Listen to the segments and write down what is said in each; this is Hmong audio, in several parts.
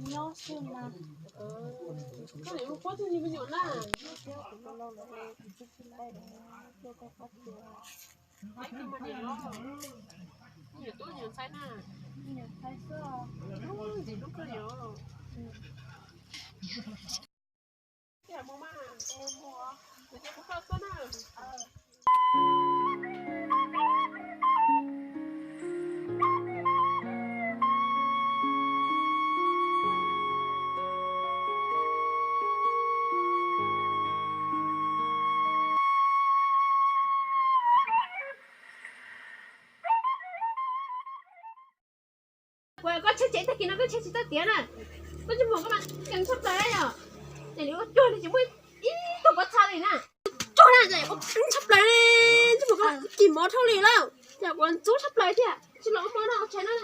Nyob xwb mas. Koj niam hu puab tug me nyuam na. Ntxim hlub kawg li os. Koj tsheb tsev tag kis no koj tsheb tsis tau tiav na. Koj tsis mus koj mas nkees tshaj plaws yom. Ces li ua cuag li tsis muaj ib tug pov txha li na. Cuag na, ua nkees tshaj plaws li, tsis mus koj kis mov dhau li lawm. Ces ua ntxub tshab plaws thiab, tsis los ua mov no tsheb na.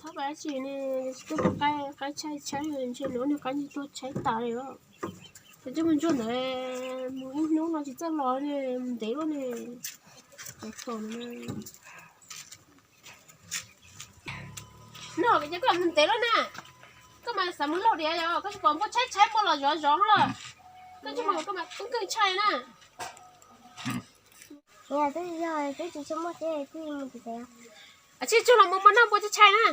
Thov pab tsis ne, tsis tuaj qaib, qaib tshaib tshaib, ntshe lub niag qaib ntshe tuag tshaib tas li os. Ces coj mus ntsuag ntawd, mus ib hnub no tsis txawj los ne, mus ntev luaj ne. No ces koj mus ntev luaj na, koj mas xav mus laug diav yog koj tsis pom npua tshaib tshaib npua los zov zov lawm, koj tsis mus koj mas tub nkeeg tshaib na. Twb tsis muaj teb twb mus tsis tau. Tsis tsuag los mus npua noj npua tshaib tshaib na.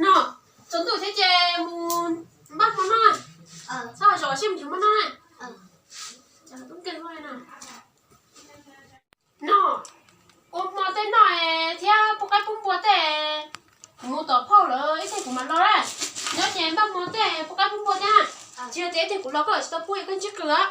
No, tsaus ntuj thiab ces mus npaj hmo noj. Txhob zov siab mus yuav hmo noj na. No, ua hmo tej noj thiab pub qaib pub npua tej. Kuv mus tom phauj lawv ib teg kuv mam los na. Nyob ces npaj hmo tej pub qaib pub npua thiab na. Tsis yog tias ib teg kuv los koj tsis tau pub koj ntsib qw os.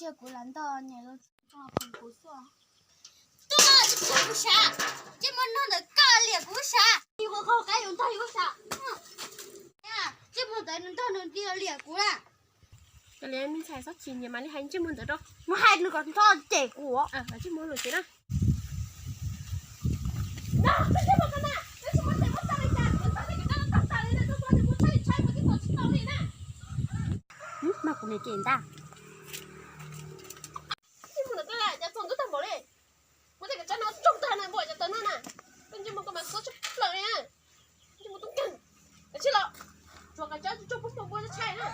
Cia kuv lam ntog niam los tso phoom kuv xwb. Tuaj, tsis phoom kuv sav, ntsej muag no ntawm koj liam kuv sav. Yus qhov qab yus ntog yus sav. Ntsej muag ntawd nws ntog nws li liam kuv na. Kav liam me ntxhais txhob chim, niam mam li hais ntsej muag ntawd rau. Mus hais nws kom ntog cem kuv. Ntsej muag lus ces na. Mas kuv niam cem ntag. Ntsej muag ntawd cas txog ntub tag npaum li. Muab tej kav tsab no tsoog tag na, npaum cas tawm no na. Koj ntsej muag koj mas xuab tshaj plaws li na. Ntsej muag tub nkeeg. Kav tsij los. Tsuav kav tsab tsoog pub pub npua tshaib na.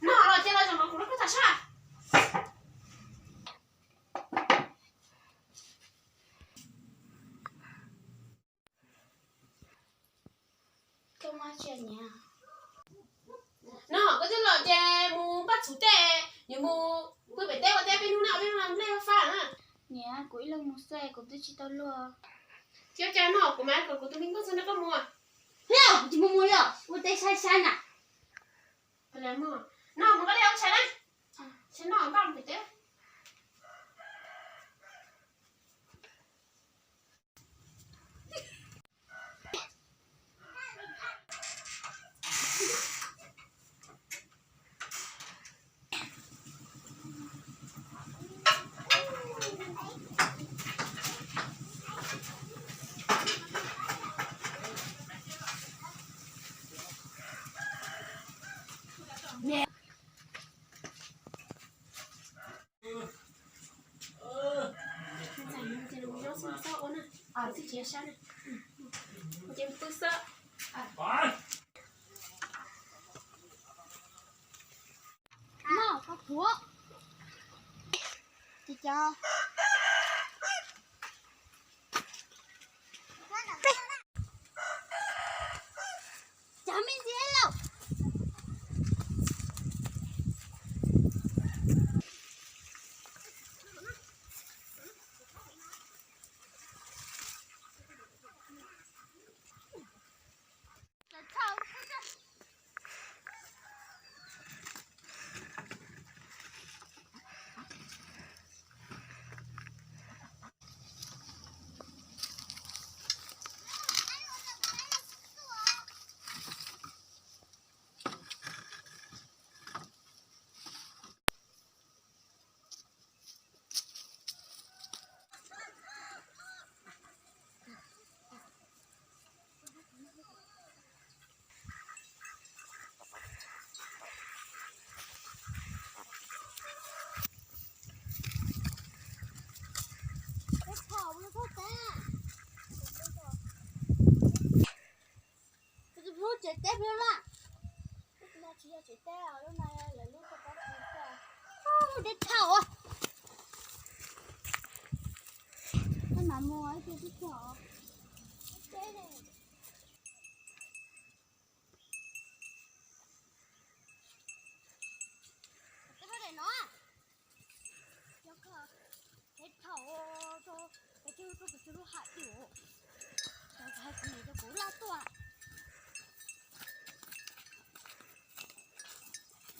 No los cia los zaum no kuv rov qab tag sab. No koj twb los ces mus npaj txhuv tej, yuav mus pw pem teb ua teb peb hnub na, peb hnub no nplej fab na. Niam, kuv ib leeg mus xwb, kuv twb tsis tau luag. Tsis ua cas no, kuv mam kom kuv tus me nkauj txog nrog koj mus. Tsis mus mus li, ua teb saib saib na. No mus koj li ua tshais na. Tshais no npaj mus pem teb. Cov me ntxiv lauj. Tus hlub tsev teb peb laj. Lub no tsis yog tsev teb, lub no lawv lub koj pob kws xwb. Deb thaum. Koj mam mus ib pliag twb txog. Deb thaum, peb cog lub tuaj kuv cog lub hais yus, cov hais kuv niam cov kuv laj tuaj.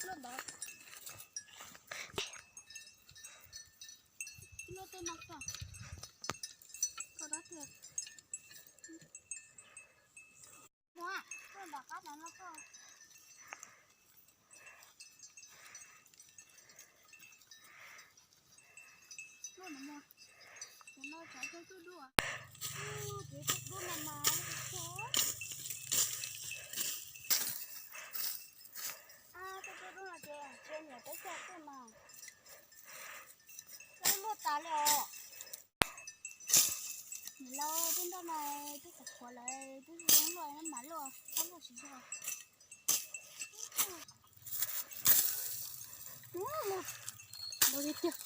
Luaj ntawd. Luaj tej no koj, koj dab twg. Mus, tuaj nram qab no koj. Luaj no mus. Tus no tsov cog tuaj dua. Ub, tus tuaj dua mas mas. Ab, tuaj dua no ces tsis nyiam peb cog tuaj mas. Lawv luaj tas li os. Niam laus, twb nroj na, twb qhuav qhuav lawm, twb zoo luaj mas luaj. Ua li tiag,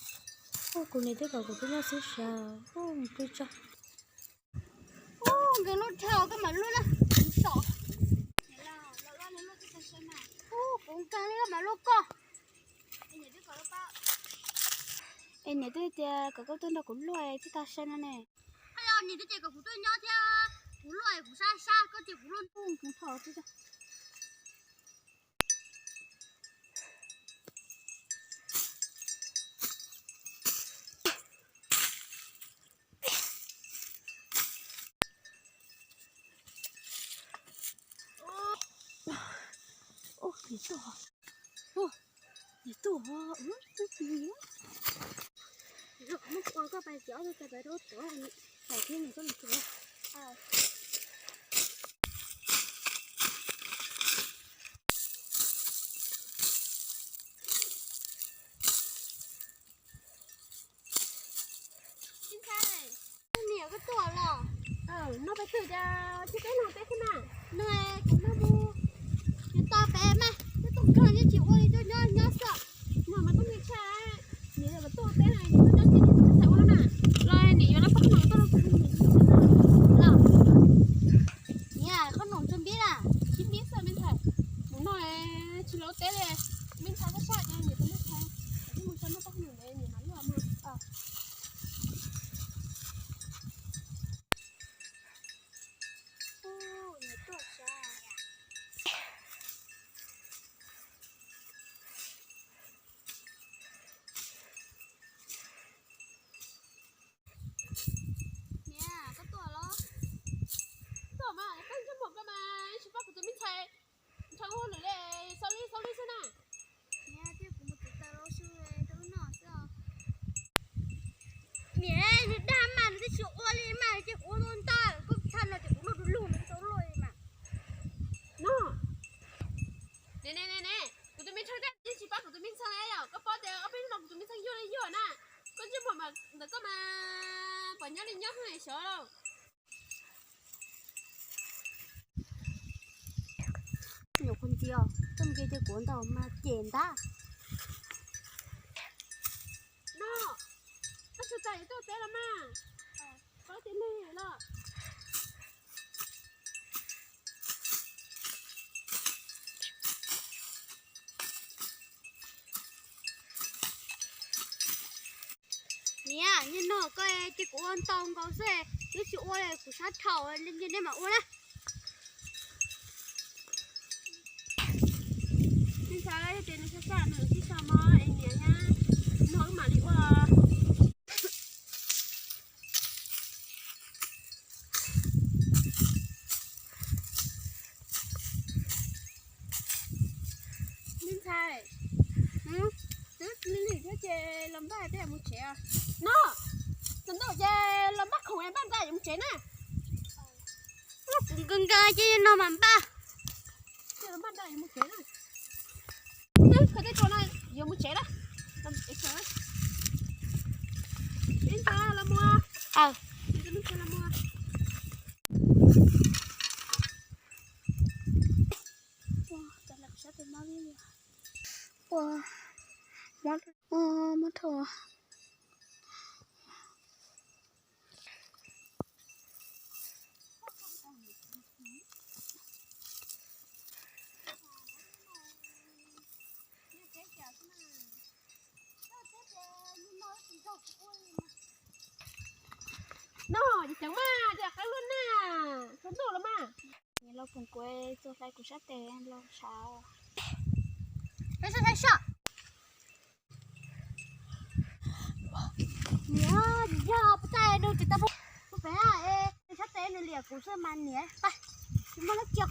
kuv niam twb kom kuv tuaj nyob xwb sav, mus pw tso. Nkees lub dhau koj mam luaj na, kuv tom. Kuv nkees li koj mam luaj koj. Es niam twb tias kom koj tuaj nrog kuv luaj twb tag sai no ne. Niam twb tias kom kuv tuaj nyob thiab, kuv luaj kuv sab sab koj tias kuv luaj ntuj kuv tho. Ub, niam tuaj, ub, niam tuaj, ub, twb tig. Muab ua koj pais cov koj pais rau tod, pais thiab nws koj mus tsuav. Niam, koj tuaj los? No peb twb cas tsis teb no teb xwb na. No kuv no mus, nws tos peb mas twb tuaj kawg yeej tsis ua li, tuaj nyob nyob xwb. No mas tuaj me ntxhais, niam yog tuaj teb na, niam tuaj nyob tsis teb ua na. Los niam yuav lawv pab no tuaj los. Niam, qhob noom tsis npib na? Tsis npib xwb me ntxhais. Mus no tsis los teb li, me ntxhais sab sab ces niam tus me ntxhais, mus tso noj pab no niam mam luaj mus. Niam, koj tuaj los? Tuaj mas, koj ntsej muag koj mas tsis pab kuv tus me ntxhais ntshaw ua lwm li, xaus li xaus li xwb na. Niam, nws dag mas nws twb tsis ua li mas, ces kuv ua ntau ntau, koj txhaj no ces kuv luaj du lug nws tau luaj li mas. No, ne ne ne, kuv tus me ntxhais yeej tsis pab kuv tus me ntxhais li yom, koj paub tias ob peb hnub no kuv tus me ntxhais yuag li yuag na, koj ntsej muag mas ntawm koj mas pom nyob li nyob xwb xyov. Nyuam qhuav ntxias, koj mus kiag ces kuv ntau mas cem ntag. No, koj tsis txais tuaj teb los mas, koj ces neeg los. Niam, niam no koj ces kuv ua ntau nkaus xwb, twb tsis ua li kuv sab dhau li, nej mam ua na. Me ntxhais, yog tias nws sab sab nws tsis tau mov es niam nyab no wb mam li ua. Me ntxhais, twb lig lig thiab ces los npaj tej mus tsev. No, tsaus ntuj ces los npaj khoom npaj nra yuav mus tsev na. Kuv nkees nkees ces no mas npaj. Los npaj nra yuav mus tsev na. Koj tej ko no yuav mus tsev na. Los mus tsev tso. Ib ntag los mus. Ua, cov lawv sab tes mab li. Ua, mob, ua, mob dhau. No, ces ceev mas, ces qab luaj na, tsaus ntuj los mas. Niam los koom kuv txua hlais kuv sab tes los sav. Sav, sav, sav. Niam, yog puas tau nws tsis tau pub pem es sab tes nws liam kuv xwb mas niam, pab, tsis muaj leej twg.